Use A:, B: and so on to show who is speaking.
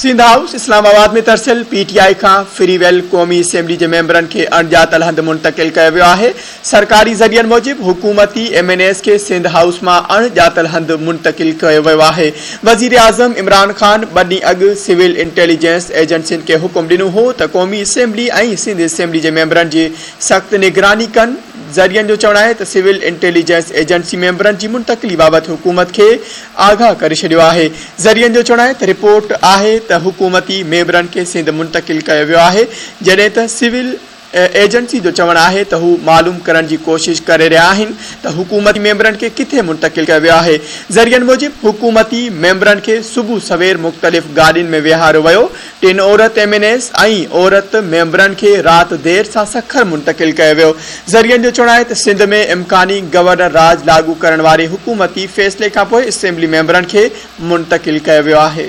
A: Sindh house اسلام آباد ۾ ترسيل پي ٽي آء کان ڦري ويل قومي اسيمبلي جي ميمبرن کي اڻڄاتل هنڌ منتقل ڪيو ويو آهي. سرڪاري ذريعن موجب حڪومتي ايم اين ايز کي سنڌ هائوس مان اڻڄاتل هنڌ منتقل ڪيو ويو آهي. وزيراعظم عمران خان ٻه ڏينهن اڳ سول انٽيليجنس ايجنسين کي حڪم ڏنو هو ته قومي اسيمبلي ۽ سنڌ اسيمبلي جي ميمبرن جي سخت نگراني ڪن. ذريعن جو چوڻ آهي ته سول انٽيليجنس ايجنسي ميمبرن جي منتقلي بابت حڪومت کي آگاهه ڪري ڇڏيو آهي. ذريعن جو چوڻ آهي ته رپورٽ آهي ته حڪومتي ميمبرن کي سنڌ منتقل ڪيو ويو آهي جڏهن ته سول ايجنسي جو چوڻ آهي ته هو معلوم ڪرڻ جي ڪوشش ڪري رهيا آهن ته حڪومتي ميمبرن کي ڪٿي منتقل ڪيو ويو آهي. ذريعن موجب حڪومتي ميمبرن کي صبح سوير مختلف گاڏين ۾ ويهاريو ويو، ٽن عورت ايم اين ايز ۽ عورت ميمبرن کي رات دير سان سکر منتقل ڪيو ويو. ذريعن جو چوڻ آهي ته سنڌ ۾ امڪاني گورنر راڄ لاڳو ڪرڻ واري حڪومتي فيصلي کانپوء اسيمبلي ميمبرن کي منتقل ڪيو ويو آهي.